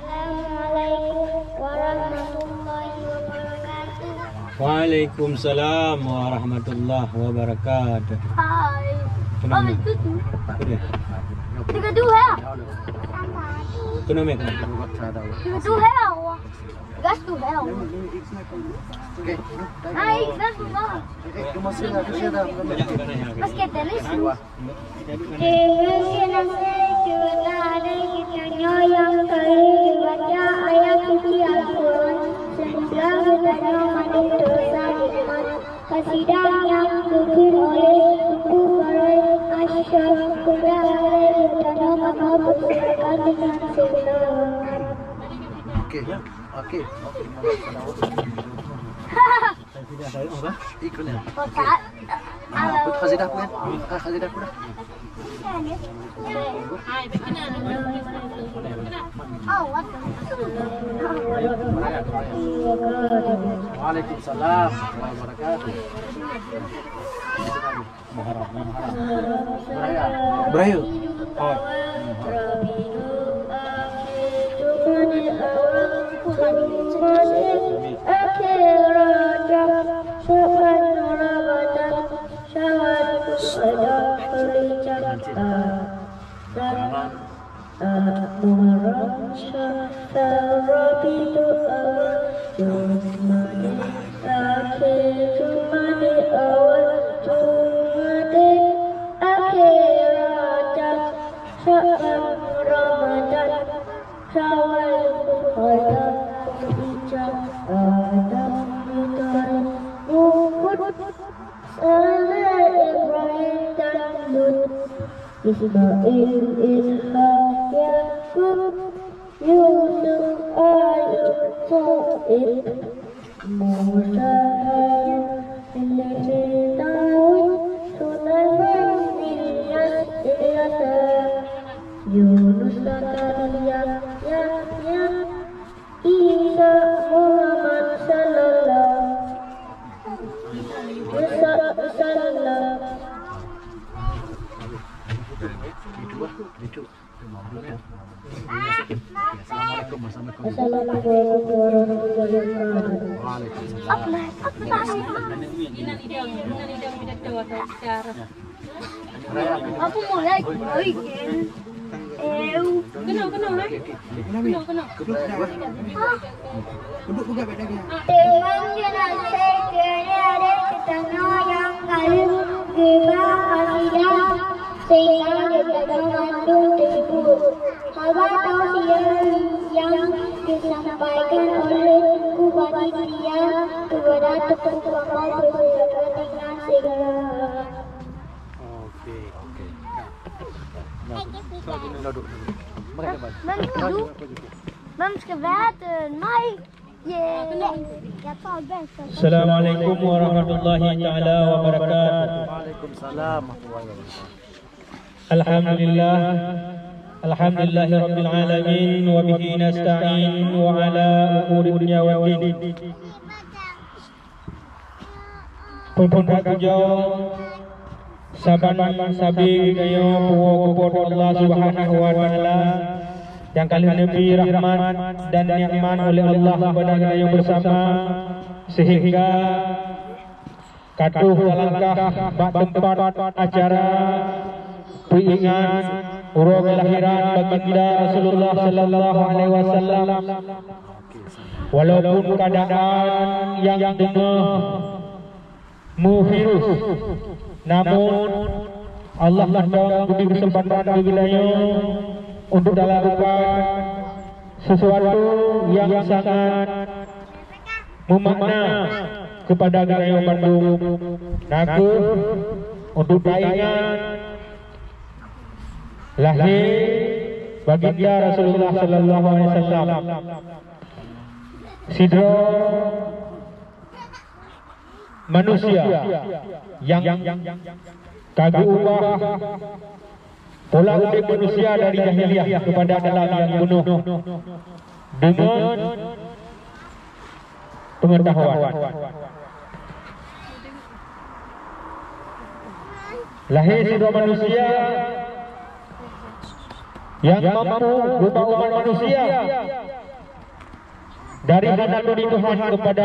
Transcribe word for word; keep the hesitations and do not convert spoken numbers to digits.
Assalamualaikum warahmatullahi wabarakatuh. Waalaikumsalam warahmatullahi wabarakatuh. Hai. Kenapa? Oh, itu tu. Apa dia? Tiga dua. Kenapa? Tiga dua. Gas tu hell. Hai, gas tu hell. Basket tenis. Terima kasih, Nasir. Cuma ada kita nyoe nyang kali dibaca ayat suci Al-Quran, sehingga kita nyoe mandum dosa diampon. Kasidah nyang geukheun oleh Teungku Faroe Asyam, sehingga kita nyoe kamoe persilakan dengan senang. Okey, okey, okey. Ikut ya. Ah, put Khazidah pun. Ah, Khazidah pun. Waalaikumsalam warahmatullahi wabarakatuh. Beraya. Beraya. Oh. Muharram, Syafar, Rabiul Awal, Jumadil Akhir, Jumadil Awal, Jumadil Akhir, Rajab, Sya'ban, Ramadan, Syawal, Muharram, Dzulhijjah, Adam, Muharram, Uhud, Saleh, Ibrahim dan Lut, Ismail, Ishak, Yakub, Yusuf, Ayub, Shu'aib, Musa, Harun, Ilyas, Daud, Sulaiman, Ilyas, Ilyasa, Yunus, Zakaria, Yahya, Isa, Muhammad, sallallahu, Isa, sallallahu. Assalamualaikum warahmatullahi wabarakatuh. Apa? Apa? Apa? Apa mulai? Oi, eu. Kena, kena, eh. Kena, kena. Teuma keunan, seukira ada geutanyoe nyang ka lheueh geuba kasidah, sehingga geutanyoe mandum teuhibur. Haba tausiah nyang geusampaikan oleh Teungku Panitia keupada Teungku Pangkang Peusilakan dengan segala hormat. Oke, oke. Duduk, duduk. Mereka balik. Mam, duduk. Mam, sekebat, mai. Ye. Assalamualaikum warahmatullahi taala wabarakatuh. Waalaikumsalam warahmatullahi wabarakatuh. Alhamdulillah. Alhamdulillahirabbil alamin wa bihi nasta'in wa ala umuri dunya waddin. Phôn-phôn that pujoe Saban sabe geutanyoe puwoe keu Po teu Allah Subhanahu wa Taala nyang ka lheueh neubri rahmat dan nikmat oleh Allah kepada geutanyoe bersama, sehingga ka troh talangkah bak teumpat acara peuingat uroe keulahiran Baginda Rasulullah sallallahu alaihi wasallam. Walaupun keadaan nyang teungoh meuvirus, namun Allah mantong geubri keuseumpatan keu geutanyoe untuk talakukan sesuatu nyang sangat meumakna kepada geutanyoe bandum, na kheueh untuk taingat lahé Baginda Rasulullah sallallahu alaihi wasallam. Sidroe manusia nyang ka geuubah pola udép manusia dari jahiliyah kepada Islam nyang peunoh deungon peungeutahuan. Lahé sidroe manusia nyang mampu ubah umat manusia dari hana turi Tuhan kepada